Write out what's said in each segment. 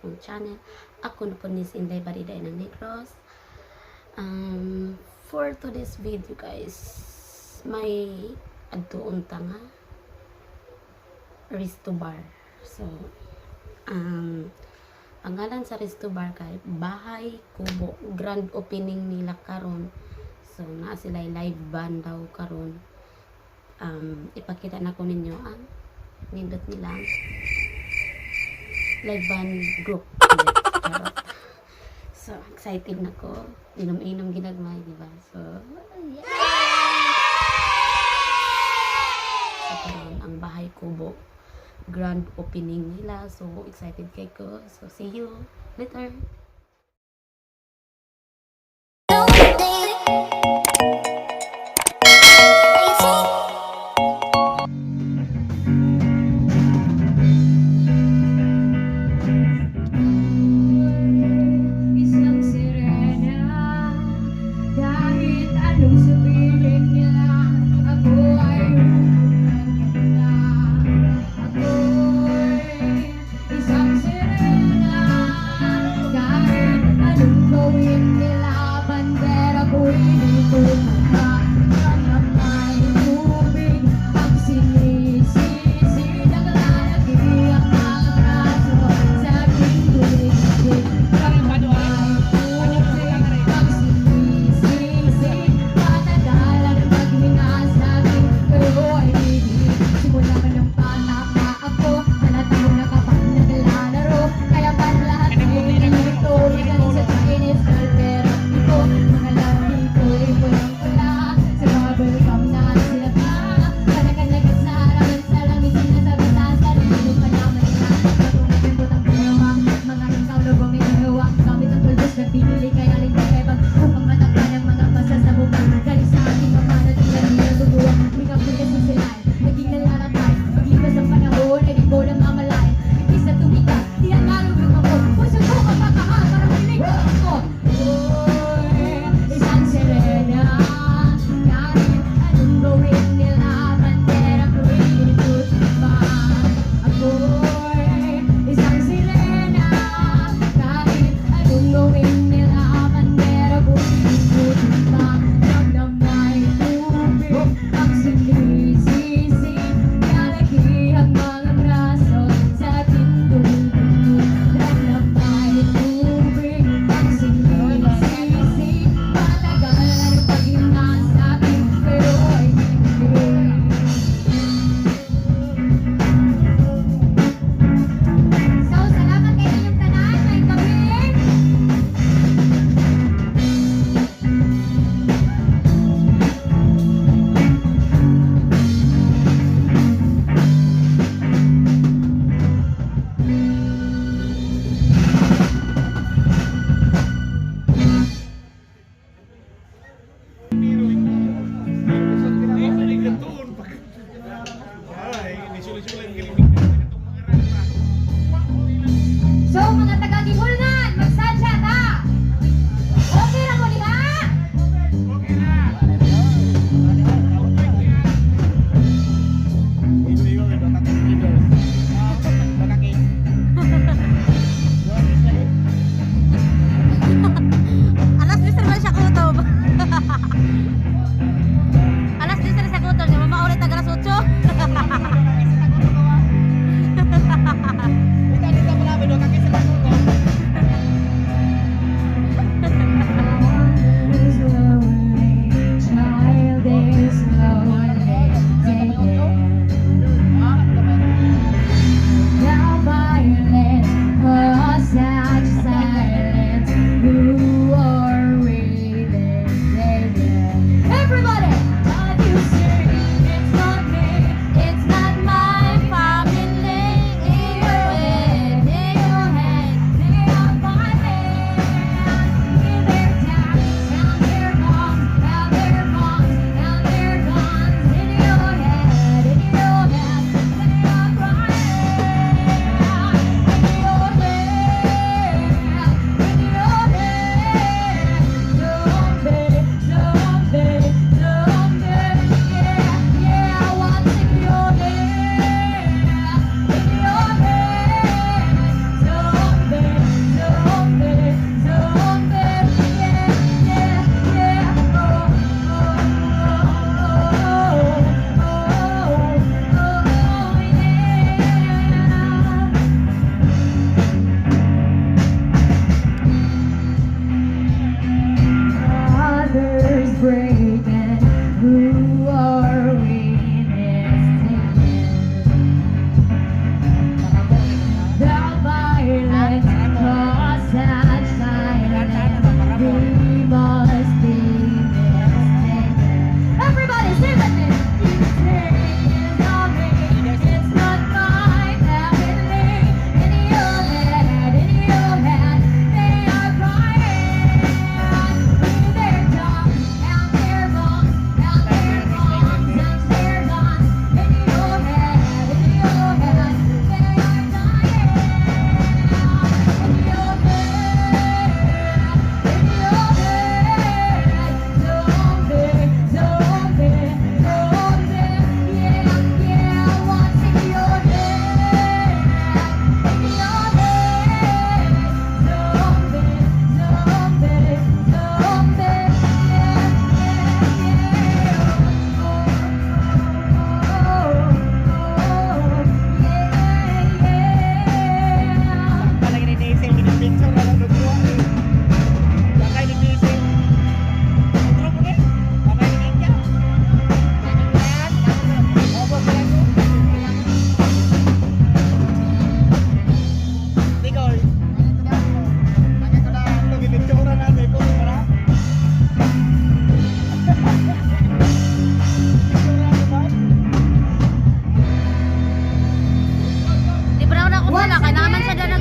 Akong channel. Ako na po ni si Inday Bariday ng Negros. For today's video, guys, may adtuon ta nga resto bar. So, ang ngalan sa resto bar kay Bahay Kubo. Grand opening nila karon. So, naa sila live band daw karon. Ipakita na ko ninyo ang nindot nilang live band group. Charot. So, excited na ko. Inom-inom ginagmay, di ba? So, yeah! So, karon ang Bahay Kubo grand opening nila. So, excited kay ko. So, see you later. Isang sirena. Kahit anong sabihin nila, ako ay na. Ako'y isang sirena. Kahit anong gawin nila, bandera ko'y di ko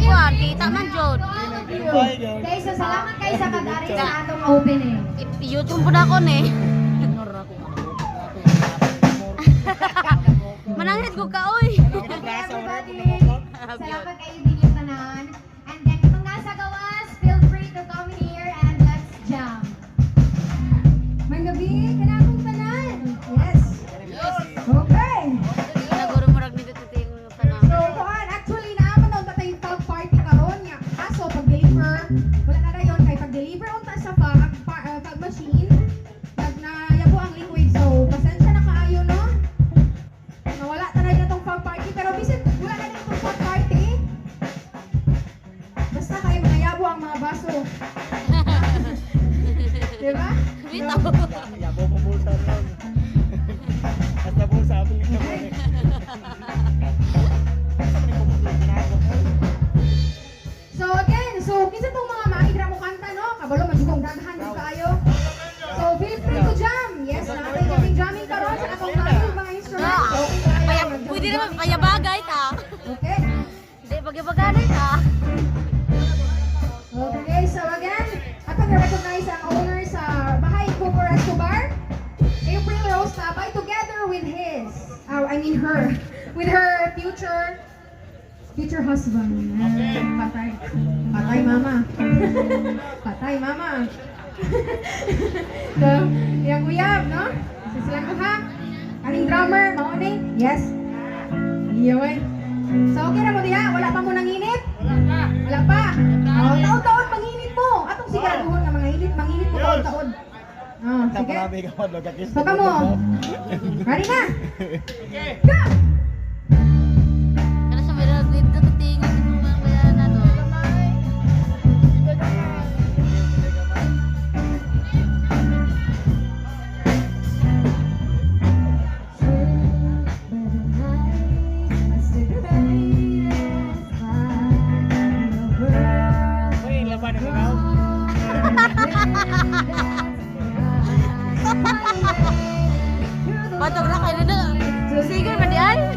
kuan, kita man jud. To all of you. Okay, so salamat kayo sa pag-ari sa atong opening. YouTube po na ako ni. Mananghid ko ka oy. Thank you, everybody. Salamat kayo din yung tanan. And then, kung nasa gawas, feel free to come here and let's jam. May gabi, kanakong tanan. Yes. Okay. Naguro murag nito titing tanan. So, kuan, actually, naaman na unta tayo tag party karon nya. Kaso pag-deliver, wala na dayon kay pag-deliver unta sa fog machine, nag nayabo ang liquid. So, pasensya na kaayo, no? Nawala ta na tong fog party, pero bisin wala na tong fog party. Basta kayo mayabo ang mga baso. Diba? Bitaw. Yabo kong bulsa ron. Basta bulsa, apil ka mo. So again, so kinsa tong mga maidra mo kanta, no? Kabalo man jud kong daghan jud kaayo. So feel free to jam. Yes, naa tay kaming jamming karon sa atong maayo mga instruments. Okay kaayo. Paya, pwede naman payabagay ta. Okay. Hindi pagyabaganay ta. Okay, so again, atong recognize ang owner sa Bahay Kubo Resto Bar, April Rose Tabay, together with his, I mean her, with her future future husband. Patay. Patay, mama. Patay, mama. So, yang uyab, no? Sa silang duha. Kaning drummer, mao ni? Yes. Iya, wey. So, okay na mo diha? Wala pa mo nanginit? Wala pa. Oh, taon-taon manginit mo. Atong siguraduhon nga mga init, manginit mo taon-taon. Oh, sige. Marami ka man, magkakis. So, kamo. Ready na? Go! Kana sa meron dito titing mga na to. Uy, laban ng mga. Patog na kayo na. Sigur man di ay.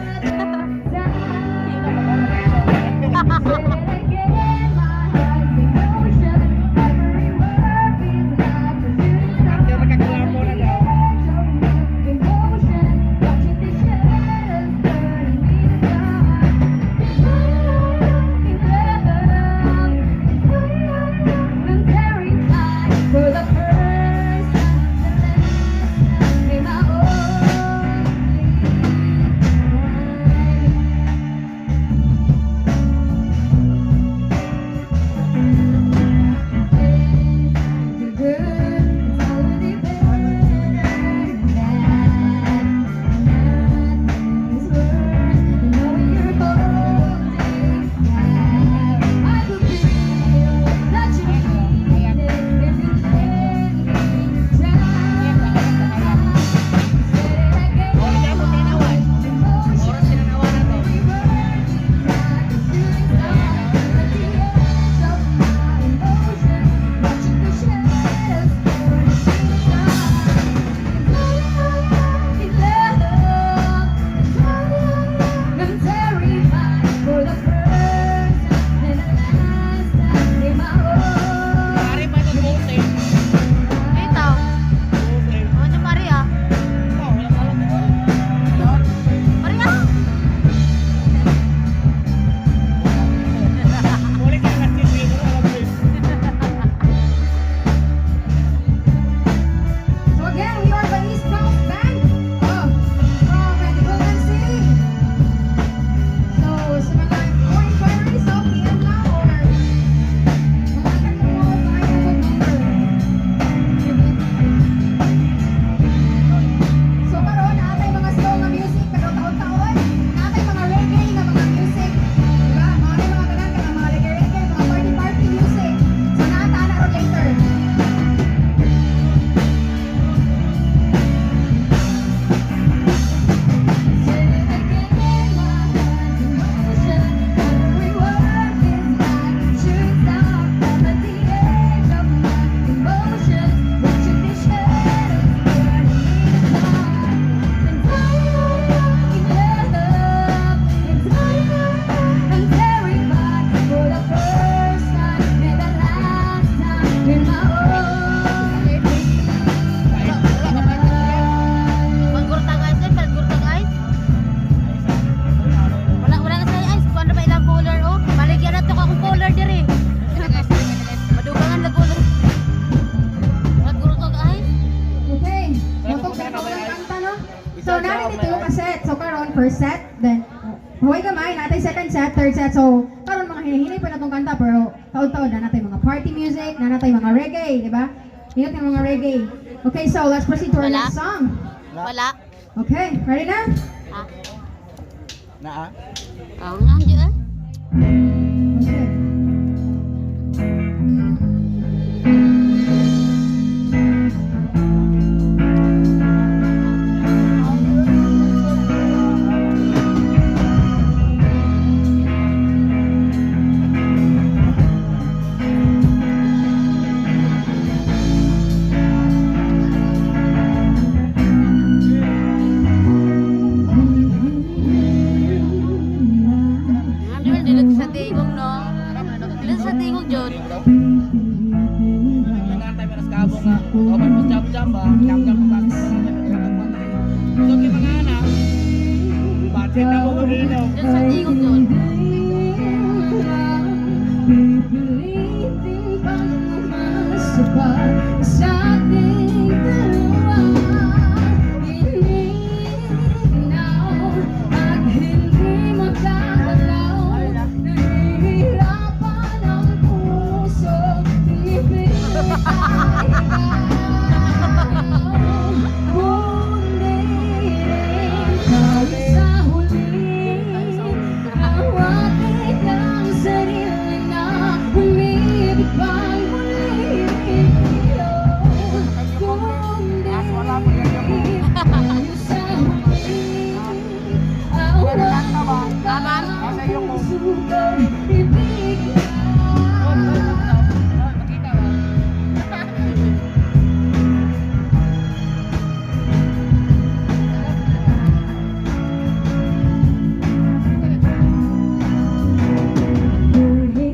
first set, then huwag gamay, natay second set, third set. So, karon mga hinihinay pa na tong kanta, pero taon-taon na natay mga party music, na natay mga reggae, di ba? Nindot yung mga reggae. Okay, so let's proceed to our Wala. Next song. Wala. Okay, ready na? Ah. Naa. Oo nga, di eh. Okay. Ano yun, dito sa tingog, no? Dito sa tingog, John. Nagantay pa sa kabong nga. Open mo jam jam ba? Jam jam pa. So kay mga anak. Budget na mo dito. Dito sa tingog, John. Pipilitin pang umasa pa sa ating dalawa. Giniginaw at hindi makagalaw. Nahihirapan ang puso. Pinipilit ay ikaw. Kundi rin tayo sa huli. Awatin ang sarili na umibig pang muli. Kundi tayo sa huli. Awatin ang puso kong ibigin ka.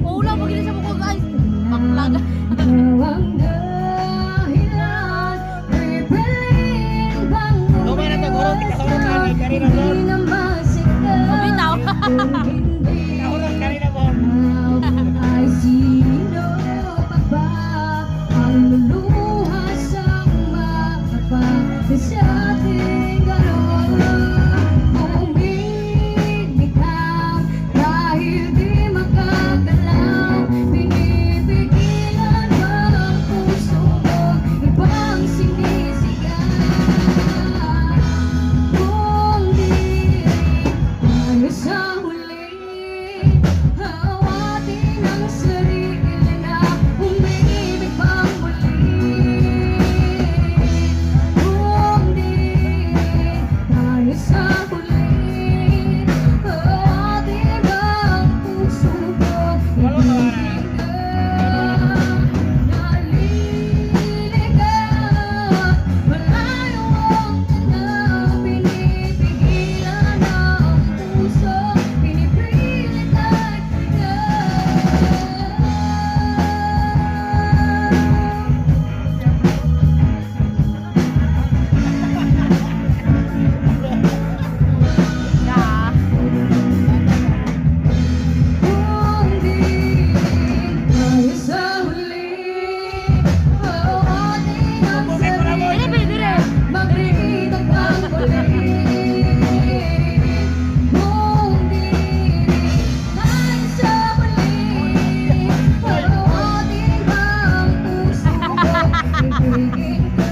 Ulam, pag sa mukha, guys. Baklag. Ang dahilan, pipiliin bang Luma na to, guro. Kita sa ulo, kanina, Hindi na masikat. Bitaw. Kung hindi Kahulog kanina mo. ikaw ay sino pa ba ang luluha sa mata sa ating dalawa? Umibig ka dahil di makagalaw, pinipigilan ba ang puso mo ibang sinisigaw? Kung di tayo sa huli, awatin ang sarili na umibig pang muli. Kung di tayo sa huli, awatin ang puso ko ibigin ka. Naliligaw, malayo ang tanaw, pinipigilan ang puso, pinipilit ay ikaw. Yeah. Kung di tayo sa huli, aawatin ang sarili. Dire, dire. Magkita pang muli. Kung di tayo sa huli, aawatin ang puso ko, ibigin ka.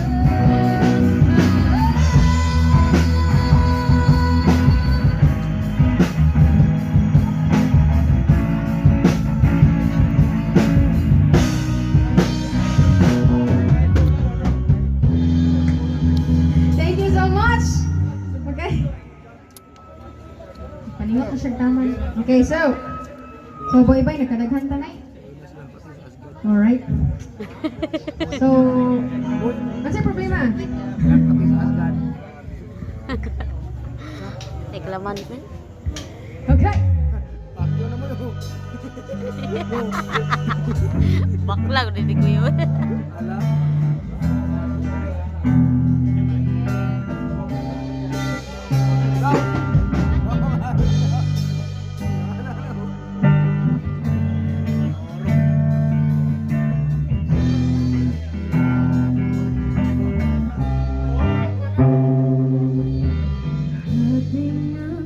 Thank you so much! Okay. Paningot na siya taman. Okay, so, boy bye, nagkadaghan tanay. Alright. So, ano sa problema? Reklaman ko. Okay. Pakyo naman oh. Baklag, hindi ko yun. Ala. Ating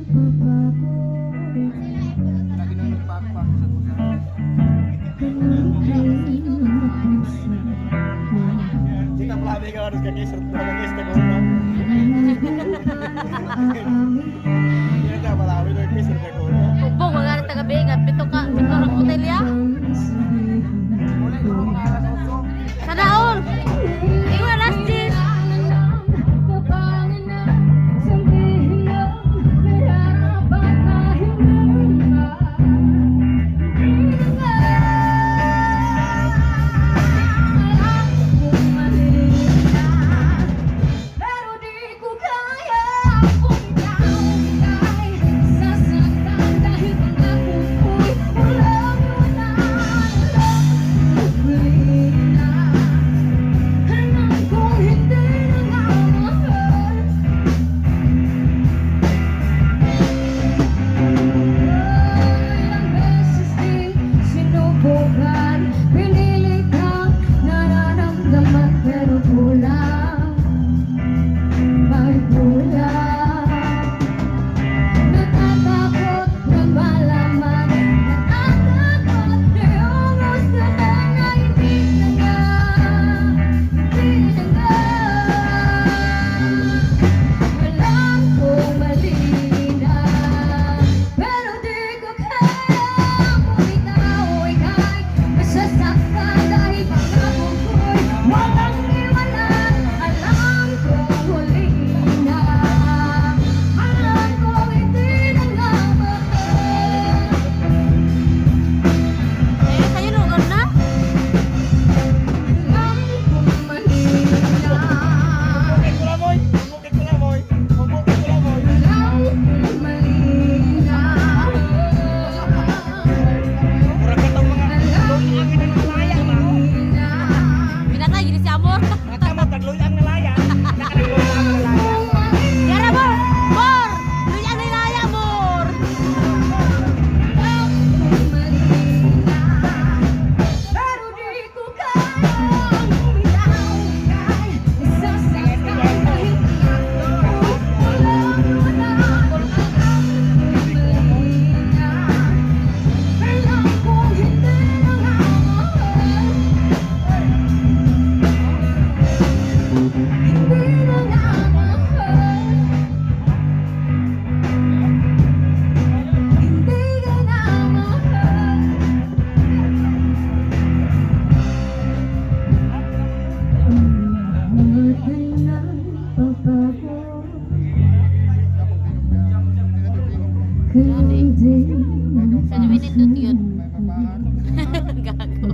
Yun eh. Sa nindot yun. Gago.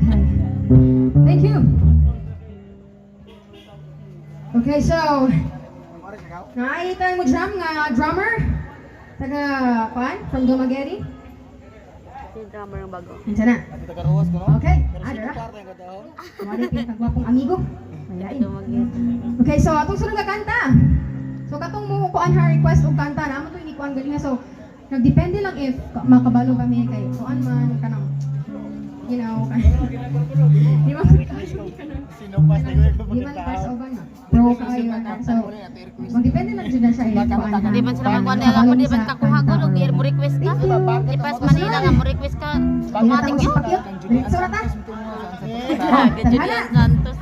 Thank you. Okay, so naay mo jam nga drummer taga kuan from Dumaguete. Si drummer yung bago. Unsa na? Tagaruwas ko, no? Okay, Pero ah, sino dara. kwarta yung kataho? Wala pinakagwapong amigo. Mayain. Dumaguete. Okay, so atong sunod nga kanta. So katong mo kuan ha request og kanta na amo to ini kuan galing na. So nagdepende lang if makabalo kami kay kuan man kanang di man Sino pa sa di man pass over na. Pro kaayo na. So magdepende lang jud na siya if kuan ha. Di man sila magkuha nila ako, di man kakuha ko, og mo request ka. Thank you. Ipas Manila nga mo request ka. Automatic yun. Diretso na ta. Grabe, Julian Santos.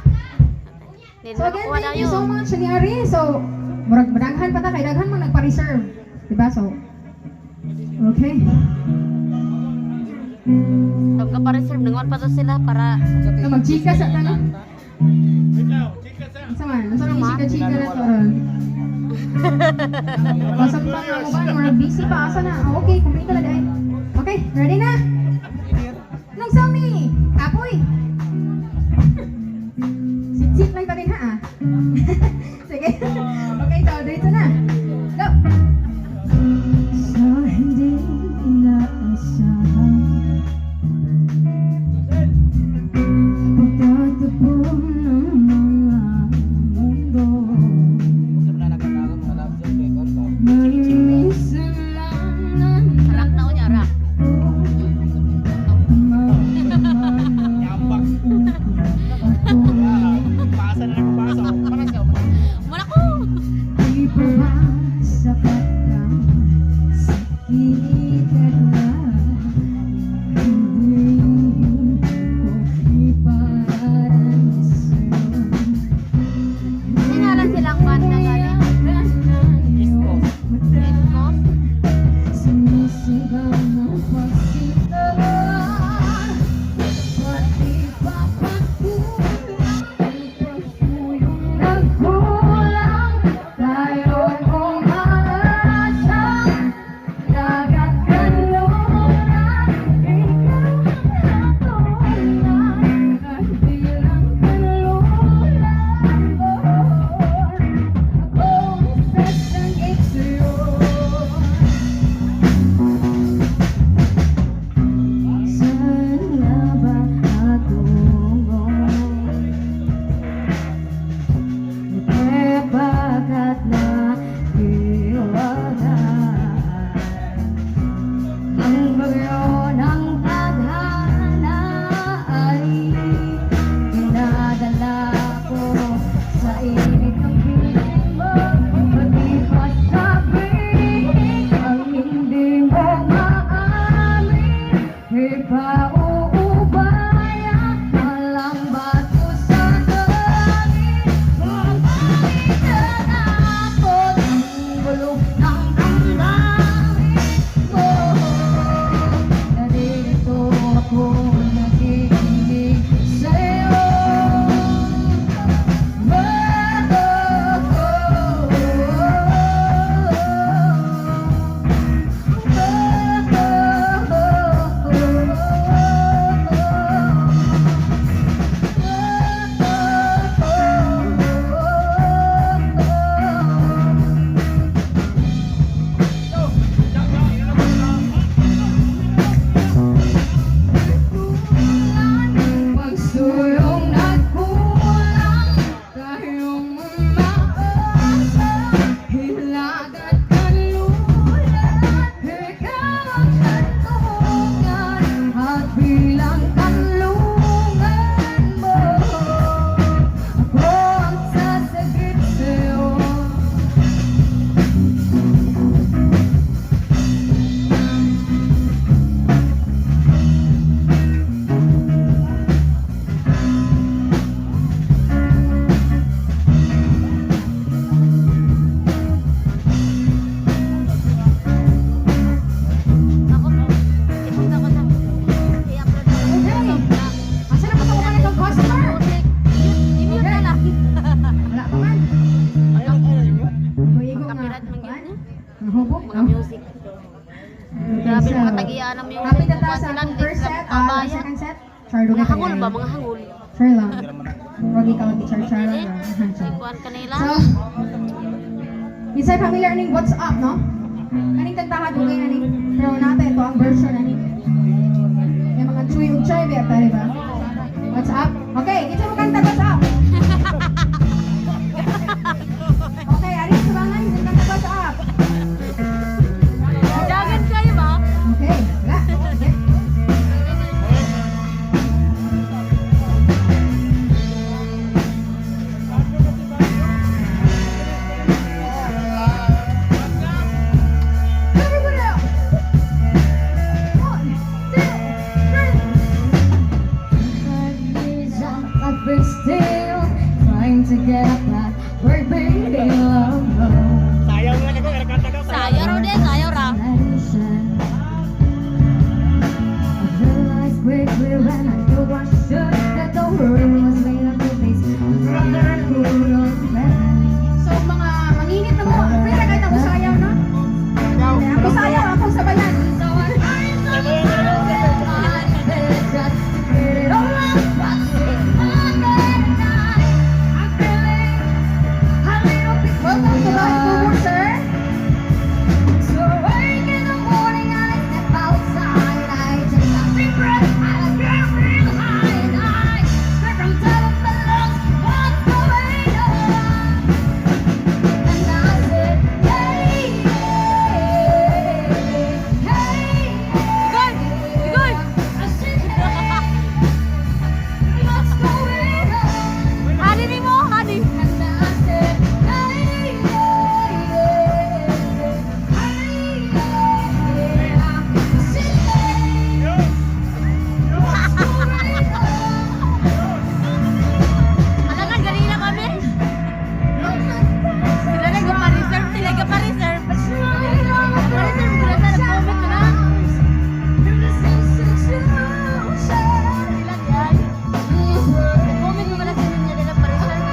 Di So na again, makakuha thank you so dayon. much ni Ari. So, murag daghan pa ta kay daghan man nagpa-reserve. Diba? So, okay. So, ka pa-reserve, nangon pa to sila para So, magchika sa tanong. Unsa man? Unsa man chika-chika na to ron? Basta pa nga mo ba? Murag busy pa. Asa na? Ah, okay, kumplito na dahil. Okay, ready na? Nung sami! Kapoy! Sit-sit lang ta din ha ah. Sige. Okay, so dito na. Go! Sa hindi inaasahan, pagtatapon ng mga mundo, minsan lang na Rak na unya, rak. Yambak. Pasa na lang pasa. Muna ko! Di pa ba sapat ang sakit at hindi ko iparanas sa'yo? Sinalan silang banda gani. East Coast. East Coast. Sumisigaw ng pagsinta, pati papakulang pagpuyong nagkulang. Tayo'y umaasa, dagat kanluran. Ikaw ang hatulan at bilang kanluran mo, ako'y sasangit sa'yo. Tagian na yung Happy na ta kuan sa sila, akong hindi first sila set, tambayan. Second set. Char, dugay Mga pa hangol yan. ba? Mga hangol. Char lang. Huwag ikaw, char, char lang. Ay, kuan kanila. So, inside familiar aning "What's Up," no? Aning kantaha dugay na ni. Pero natin ito ang version ani. Yung mga chuy ug chay ba ta, di ba? "What's Up"? Okay, kinsa mo kanta "What's Up"? Okay, ari sa bangan, kinsa kanta "What's Up"? Dagan kayo ba? Okay, wala. Okay. Everybody up! One, two, three. 5 years out, I've been still trying to get that work, baby, love. Sayaw lang ako, kanta ka. Sayaw raw din, sayaw ra. Medicine. I realized quickly when I knew I should that the world was made up of these brotherhood of men. So mga manginit na mo, pwede kahit ako sayaw, no? Ako sayaw, ako sabayan. So I find some bed just to get it all out. What's in my bed at night? I'm feeling a little bit Welcome to Bahay Kubo, sir. So early in the morning, I step outside. I take a deep breath and I get real high. And I scream from top of my lungs, "What's going on?" And I said, "Hey, hey, hey." Igor! Igor! I said, "Hey, what's going on?" Hani ni mo, hani. And I said, "Hey, hey, hey, hey, hey." I said, "Hey, what's going on?" Alangan, ganina kami. Sila nagpa-reserve, sila nagpa-reserve. Pa-reserve ko na sa nag-comment ko na. Sila di ay. Nag-comment mo na sa inyo nila pa-reserve.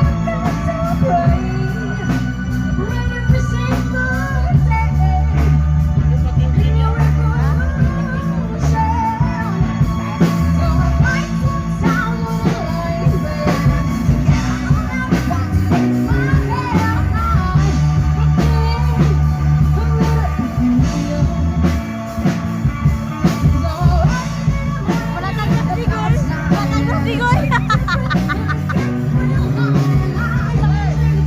Wala tayong sigoy. Wala tayong sigoy.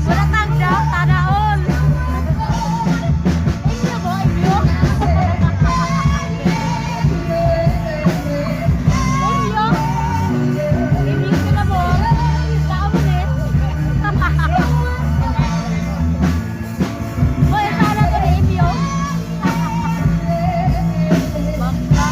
Wala tayong daw, tanaon. Inyo ba? Inyo? Inyo? Inyo sila mo? Tao mo eh. Boy, sana to ni Emyo. Bakla.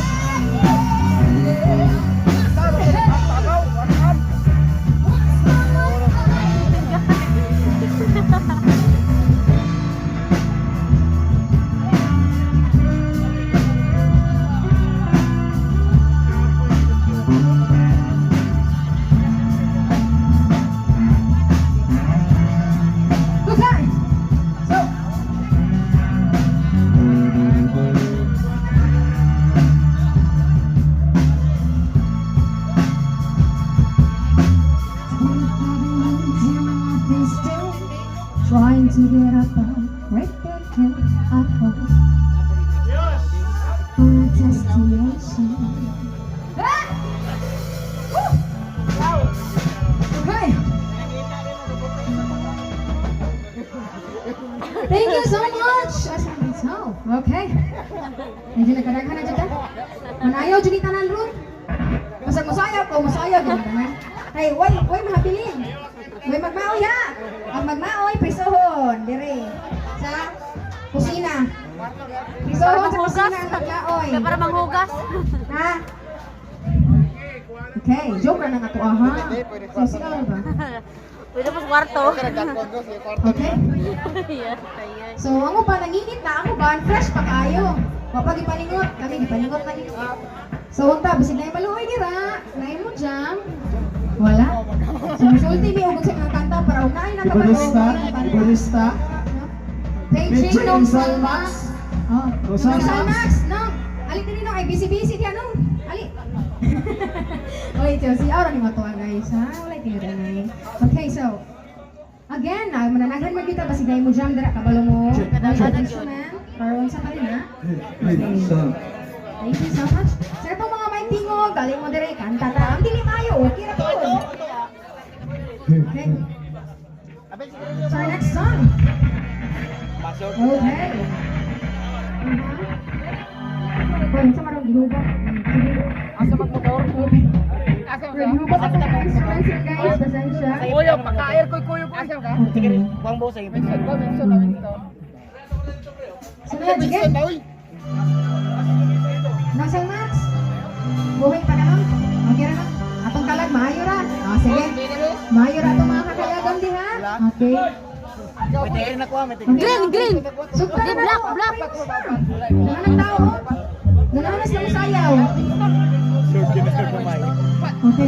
Okay. So, Trying to get up, but right back in I fall. For a destination. Ah! Woo! Okay. Thank you so much. Asa so, okay. Medyo nagkadaghan na dyan ka. Manayaw dyan tanan ron. Basta musayaw ko, musayaw dyan tanan. Hey, way, way mahabilin. Way magmaoy ha. Ang magmaoy, prisohon. Dire. Sa kusina. Prisohon sa kusina ang magmaoy. Para manghugas. Ha? Okay, joke ra na nga to aha. So sino ra ba? Pwede mo sa kwarto. Okay. Yes, ayan. So amo pa nanginit na amo ba fresh pa kayo. Wa pa gipaningot, kami gipaningot na ni. So unta bisig na maluoy dira, naay mo jam. Wala. So musulti mi og sa mga kanta para og naay nakabalo. Ibulista, Ibulista. Paging Featuring Nong Salmax. Salmax. Oh. Rosal Rosal Max. Max, no. Ali diri no, ay busy-busy di ano? Ali. Oy, ito si Aura ni matuwa, guys, ha? Wala tingarinay. Okay, so again, ah, mananaghan man kita basig mo jam dira kabalo mo. Instrument or unsa pa rin ha? Thank you so much. Sir po mga may tingog, galing mo dire kanta ta. Ang dili maayo, okay ra po. Okay. So our next song. Okay. Uy, sa marong gihuba. Sige. Asa magmotor? Asa Okay. Gihuba sa itong instruments yun, guys. Pasensya. Kuya, paka-air ko kuya ko. Asa ka? Sige, buang boss ay. Sunod, sige. Nasang Max? Buhay pa na, ma'am? Okay ra, ma'am? Atong kalag, maayo ra. Ah, sige. Maayo ra itong mga kakayagam diha. Okay. May tingin na kuha, may tingin. Green, green. Sugtan Di, na black, ako, black. Dala ng tao, oh. Dala na sila sayaw. Okay.